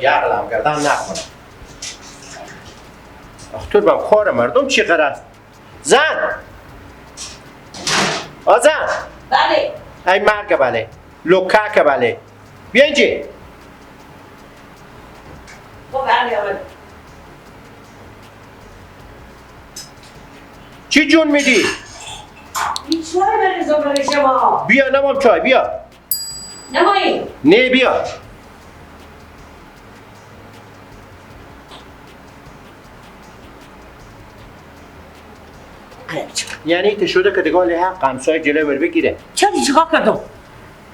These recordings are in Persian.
بیعقل هم گردن نکنه. آخ تو با کار مردم چی قرار؟ زن! آزن! بله. ای مرگ بله، لوکاک بله. بیا اینجا. خب بله آمد. چی جون میدی؟ این چای بریزم برای شما. بیا نمام چای بیا. نمایی؟ نه بیا. یعنی ته شده که دیگه حق همسایه جلوی بر بگیره. چرا چیکار کردم؟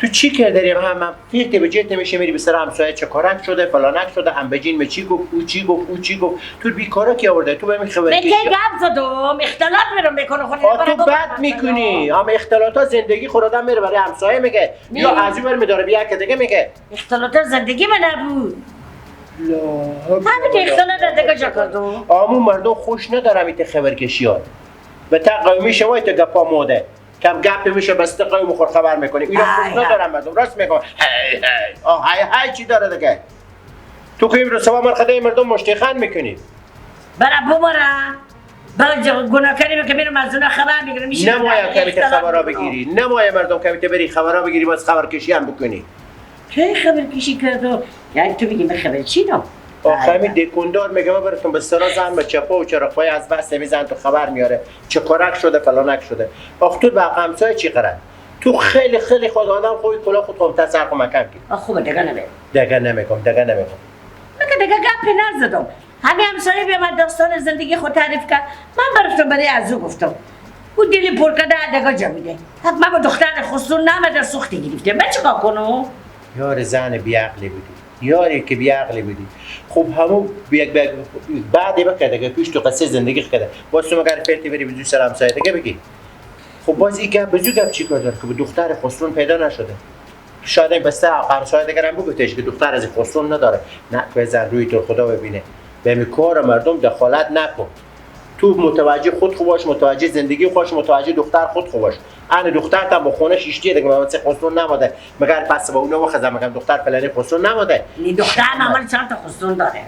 تو چی کردی؟ هم فکر به جهت نمیشه میری به سر همسایه چه کارک شده فلانک شده هم بجین به چی گفت او چی گفت او چی گفت. تو بیکارا کی آورده؟ تو به من خبر من که گپ زدم اختلاط میرم میکنه خونه. تو بد میکنی. هم اختلاطا زندگی خود آدم میره برای همسایه میگه یا از اون میداره بیا که دیگه میگه. اختلاط زندگی من نبود. لا همین اختلاط دیگه چه کردم؟ عمو مردم خوش ندارم ایت خبرکشیات. به تقویمی شما ایت گپا موده. کم گپ میشه بسته قوم خور خبر میکنی. اینا خوش ندارم مردم. راست میگم. هی هی آه هی هی چی داره دیگه؟ تو که امروز صبح مرخده مردم مشتیخن میکنی. برا بمارم. برا گناهکاری که میرم از اونا خبر میگیرم. نمایم که خبرا بگیری. نمایم مردم که بری خبرا بگیری باز خبرکشی هم بکنی. کی خبرکشی کردم؟ یعنی تو میگی من خبر چی دم؟ آخه همین دکوندار میگه ما براتون به سرا زن به چپا و چراغ از بس میزن تو خبر میاره چه کارک شده فلانک شده. آخ تو با همسایه چی قرار؟ تو خیلی خیلی خود آدم خوبی کلا خود خودت سر خو مکم کی. آخ خوبه دیگه نمیگم. دیگه نمیگم دیگه نمیگم. مگه دیگه گپ نزدم. همین همسایه به من داستان زندگی خود تعریف کرد. من براتون برای از او گفتم. او دلی پر کرده دیگه جا میده. من با دختر خسرو نمده سوختی گرفته. من چیکار کنم؟ یار زن بی‌عقلی بودی. یاری که بیعقلی بودی. خب همون بعد بکرده که پیش تو قصه زندگی کرده باز تو مگر فرتی بری بزو سر همسایه دیگه بگی. خب باز این گپ بزو گپ چیکار داره که دختر خسرون پیدا نشده؟ شاید این بسته همسایه دیگه هم بگوتش که دختر از خسرون نداره. نه که زن روی تو خدا ببینه. به کار مردم دخالت نکن. تو متوجه خود خو باش، متوجه زندگی خوش، متوجه دختر خود خو باش. ان دختر تا با خونه شیشتیه دیگه واسه خسرو نماده. مگر پس با اونو بخزم مگم دختر فلانی خسرو نماده. نی دختر معمولا چند تا خسرو داره.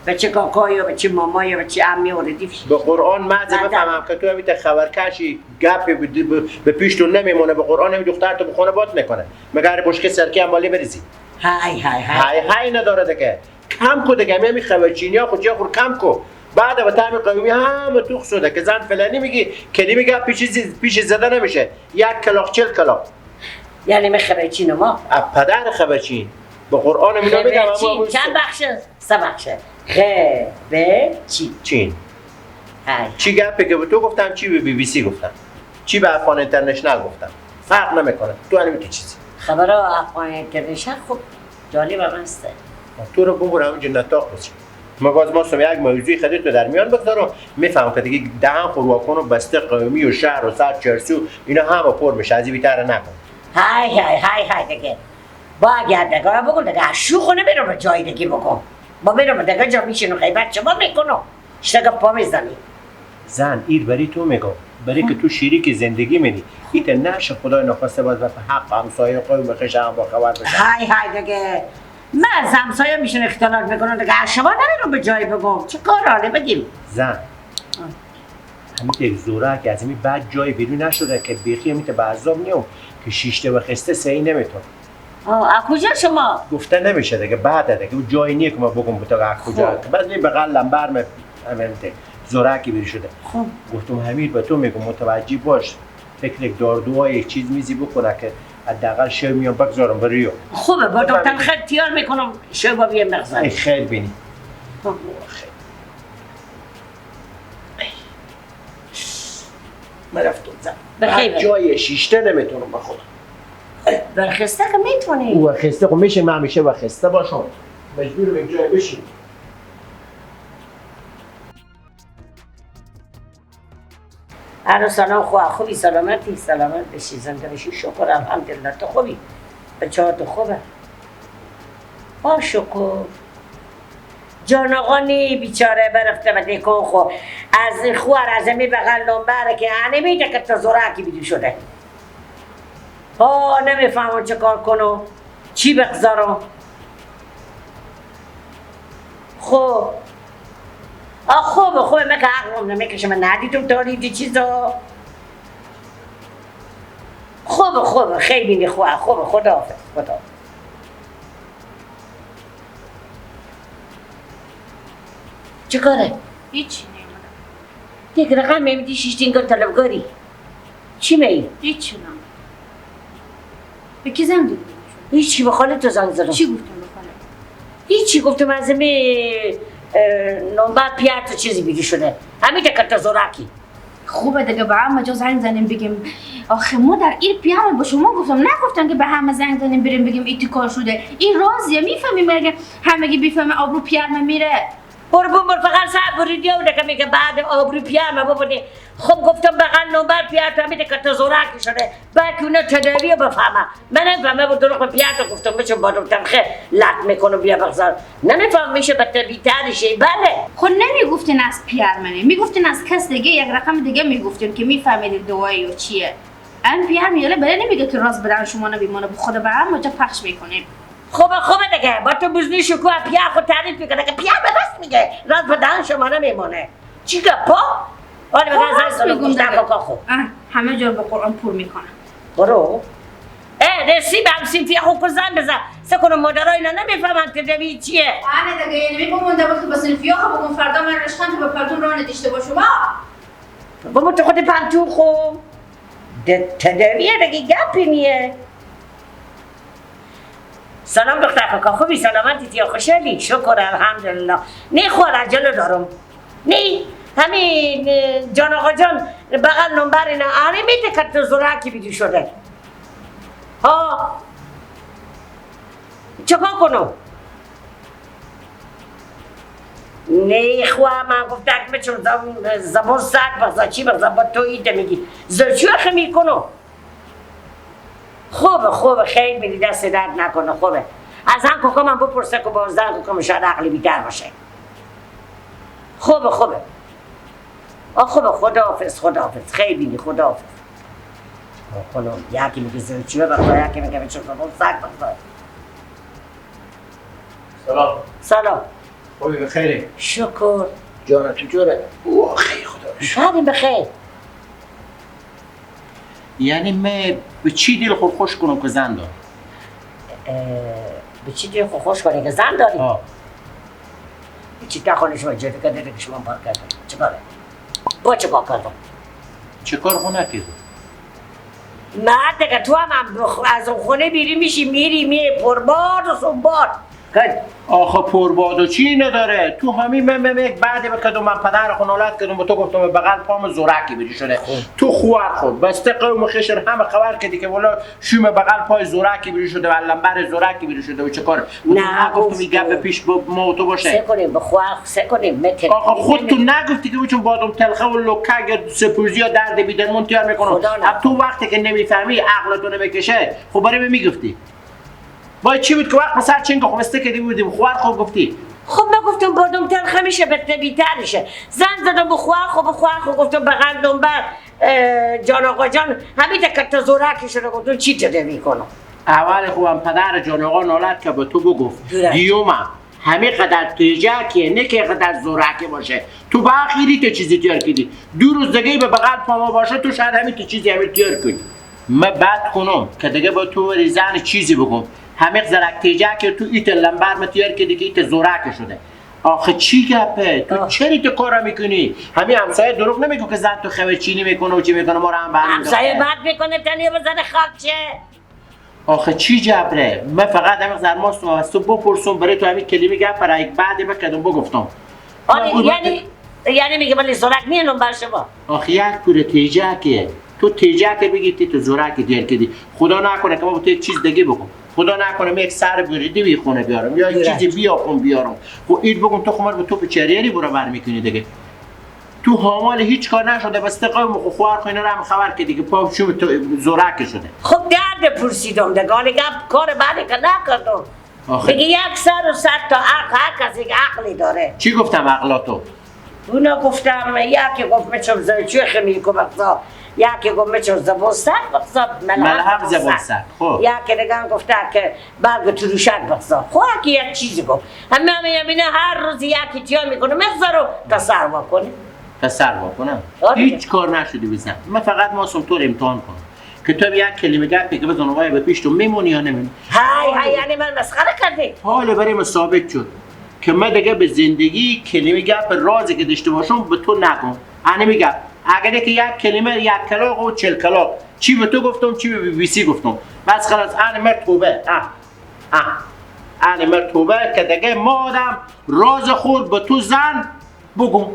بچه کاکایی و بچه مامایی و بچه عمی و ردیف. به قرآن مزه بفهمم که تو همیت خبرکشی گپ به پیش تو نمیمونه. به قرآن همین دختر تو به خونه باد میکنه. مگر بشکه سرکی امالی بریزی. های های های های نداره دیگه. کم کو دیگه همین خبرچینیا خود جا خور کم کو. بعد به طعم قومی همه توخ شده که زن فلانی میگی کلیمی گپ پیش زده نمیشه. یک کلاغ 40 کلاغ. یعنی من خبرچین ما پدر خبرچین به قرآن میگم میگم چند بخشه؟ سه بخشه. خبرچین چین چی گپی که به تو گفتم، چی به بی بی سی گفتم، چی به افغان اینترنشنال گفتم، فرق نمیکنه. تو همین چیزی خبرها افغان اینترنشنال خب جالب هم هسته. تو رو ببرم اونجا نطاق بشه. ما باز ما سم یک موضوعی خرید تو در میان بگذارم میفهم که دیگه دهن خورواکن و بسته قومی و شهر و سر چرسو اینا همه پر میشه. از این بیتر نکن. های های های های دیگه با اگر دیگه بگو دیگه شو خونه میرم به جای دیگه بگو. با میرم دیگه جا میشینم غیبت شما میکنم. شتاگ پا میزنی. زن ایر بری تو میگم بری که تو شریک زندگی منی. ایت نشه خدای نخواسته باز به حق همسایه قوم خویش هم با خبر بشه. های های دیگه من از همسایه میشون اختلاط میکنم دیگه. از شما نمیرم به جایی بگم. چه کار حاله بگیم؟ زن همین یک زوره که از این بعد جای بیرون نشده که بیخی همیت به عذاب نیوم که شیشته و خسته سعی نمیتون. آه از کجا شما؟ گفته نمیشه دیگه بعد دیگه اون جایی نیه که ما بگم به تو از کجا. بعد می بغل لنبرم همین زورکی بیرون شده. خب گفتم همین به تو میگم متوجه باش. فکر یک داردوهای یک چیز میزی بکنه که حداقل شو میام بگذارم بریو. خوبه با دکتر خیر تیار میکنم شو با بیم بگذارم. خیر بینی. خب خیر. من رفتم زن. جای شیشته نمیتونم به خودم. برخسته که میتونی. او خسته خب میشه من همیشه وخسته باشم. مجبورم یک جای بشینم. الو سلام خوبی سلامتی سلامت بشی زنده بشی شکر الحمدلله. تو خوبی؟ بچه ها تو خوبه؟ با شکر جان آقا نی بیچاره برفته به دکان خو از خوار از می بغل نمبره که نمیده که تا زورکی بیدو شده. ها نمیفهمم چه کار کنم چی بگذارم. خب آه خوبه خوبه، من که عقلم نمیکشه، من ندیدم تاریدی چیزا. خوبه خوبه خیلی خوبه خوبه، خداحافظ خداحافظ. چه کاره؟ هیچی نمیدونم. یک رقم میمیدی شیشتین کن طلبگاری. چی میگی؟ هیچی نمیدونم. به کی زنگ زدی؟ هیچی، به خاله تو زنگ زدم. چی گفتم به خاله؟ هیچی، گفتم از می نوبت پیار تو چیزی بیدی شده. همین تکت زوراکی. خوبه دیگه، به همه جا زنگ زنیم بگیم. آخه ما در این پیام با شما گفتم، نگفتم که به همه زنگ زنیم بریم بگیم ایتی کار شده. این رازیه، میفهمیم اگه همگی بیفهمه آبرو پیار میره. برو بمبر فقط سر بریدی و دیگه میگه بعد آبرو پیار ما ببینی. خب گفتم بغل نوبت پیار تو همین تکت زوراکی شده. بعد که اونا تداوی رو بفهمه. من نمیفهمه با دروغ به پیار تو گفتم بچم بادم تلخه لط میکنم بیا بغزار. نمیفهم میشه به تبیترشه. بله. خب نمیگفتین از پیار منه، میگفتین از کس دیگه، یک رقم دیگه میگفتین که میفهمیدین دوایی و چیه. ام پیار میاله بله نمیگه که راز بدن شما نبیمانه، به خدا به هم جا پخش میکنیم. خوبه خوبه دیگه، با تو بزنی شکوه پیار خود تعریف میکنه که پیار به راست میگه، راز به دهن شما نمیمونه. چی گپا؟ آره بگن زنگ زدم گفتم خب همه جا به قرآن پور میکنم. برو اه رسیب هم سینفی خود زن بزن سکنم مادرای اینا نمیفهمن تدوی چیه. آره دیگه، یعنی بمونده بود که با سینفی ها بگم فردا من رشتم که با پرتون راه نداشته باشم. بابا تو خود پنتون خو تدویه دیگه، گپی نیه. سلام دختر کاکا، خوبی؟ سلامتی تیا خوشحالی؟ شکر الحمدلله. نه خور عجله دارم. نه همین جان آقا جان بغل نمبر اینا آره میده که تو زوراکی بیدی شده. ها چکار کنم؟ نه خواه من گفت اکمه چون زبان سگ بغزا چی بغزا با تو ایده میگی زرچو اخه میکنم. خوبه خوبه خیلی میدی، دست درد نکنه. خوبه از هم کاکا من بپرسه که بازدن کاکا شاید عقلی بیتر باشه. خوبه خوبه آه خوبه، خداحافظ خداحافظ خیلی خداحافظ. خانم یکی میگه زرچوه بخدا، یکی میگه چون زبان سگ بخدا. سلام سلام، خوبی؟ بخیری؟ شکر جانت تو جوره. اوه خیلی خدا رو شکر. همین بخیر. یعنی من به چی دل خود خوش کنم که زن دارم؟ به چی دل خود خوش کنی که زن داری؟ به چی تخانه شما جدی کرده که شما پار کرده؟ چه کاره؟ با چه کار کردم؟ چه کار خو نکردم؟ نه دیگه تو هم از اون خونه بیری میشی میری میری پرباد و سنباد. آخه پرباد و چی نداره تو همین من یک بعد بکدم من پدر خونالت کردم با تو گفتم بغل پام زورکی بدی شده تو خوار خود بسته قوم خشر همه خبر کردی که والا شوم بغل پای زورکی بدی شده و لنبر زورکی بدی شده و چه کار. نه گفتم این گپ پیش ما تو باشه سه کنیم به خوار سه کنیم متر. آخه خود تو نگفتی که چون بادم تلخه و لکه یا سپوزی یا درد بیدرمون تیار میکنم. تو وقتی که نمیفهمی عقلتو نمیکشه خب برای میگفتی باید چی بود که وقت سر چنگ خب استکدی بودیم خوار خوب گفتی. خب من گفتم بادم تلخه میشه به بیترشه. زن زدم به خوار خوب خوار خوب گفتم بغل دنبر جان آقا جان همین تکت زورکی شده. گفتم چی تده میکنم؟ اول خوبم پدر جان آقا نالت که به تو بگفت دیوما همه قدر تیجه نه که قدر زورکی باشه تو با اخیری تو چیزی تیار کردی. دو روز دیگه به بغل پاما باشه تو شاید همین تو چیزی همین تیار کنی. من بد کنم که دیگه با تو زن چیزی بگم همه زرک تیجه که تو ایت لنبر متیار که دیگه ایت زورک شده. آخه چی گپه تو چرا تو کارا میکنی؟ همین همسایه دروغ نمیگه که زن تو خبرچینی میکنه و چی میکنه ما رو هم برمی همسایه بد میکنه تنیه بزنه خاک چه. آخه چی جبره؟ من فقط همین زرماستم از تو بپرسم برای تو همین کلمه گپ برای بعد بکردم بگفتم. آره یعنی میگه ولی زورک نیه لنبر شما. آخه یک پور تیجه که تو تیجه که بگی تو زورک دیر کردی. خدا نکنه که ما تو چیز دیگه بگم. خدا نکنه یک سر بریده بی خونه بیارم یا یک چیزی بیاخون بیارم. خب این بگم تو خمار به تو پچریری برو بر میکنی دیگه. تو حامال هیچ کار نشده بس قوم خوار خو اینا رو هم خبر که دیگه پا چوب تو زورک شده. خب درد پرسیدم دیگه گپ کار بعد که نکردم. دیگه یک سر و صد تا عقل هر کسی عقلی داره. چی گفتم عقلاتو؟ اونا گفتم یکی گفت میچم زرچوخ میکنم یکی گفت مچو زبون سگ بخزا ملهم زبون سگ. خب یکی دیگه هم گفته که برگ تروشک بخزا. خب یکی یک چیزی گفت. همه همه هر روز یکی تیا میکنه مخزا رو تا سر واکنه. تا سر واکنم. هیچ کار نشدی بزن. من فقط ماسم تو رو امتحان کنم که تو یک کلمه گپی که بزن آقای به پیش تو میمونی یا نمیمونی. های های یعنی من مسخره کردی. حالا برای من ثابت شد که من دیگه به زندگی کلمه گپ رازی که داشته باشم به تو نگم. انا میگم اگر که یک کلمه یک کلاغ و 40 کلاغ چی به تو گفتم چی به بی بی سی گفتم بس خلاص. انا مر توبه انا مر توبه که دیگه ما آدم راز خود به تو زن بگم.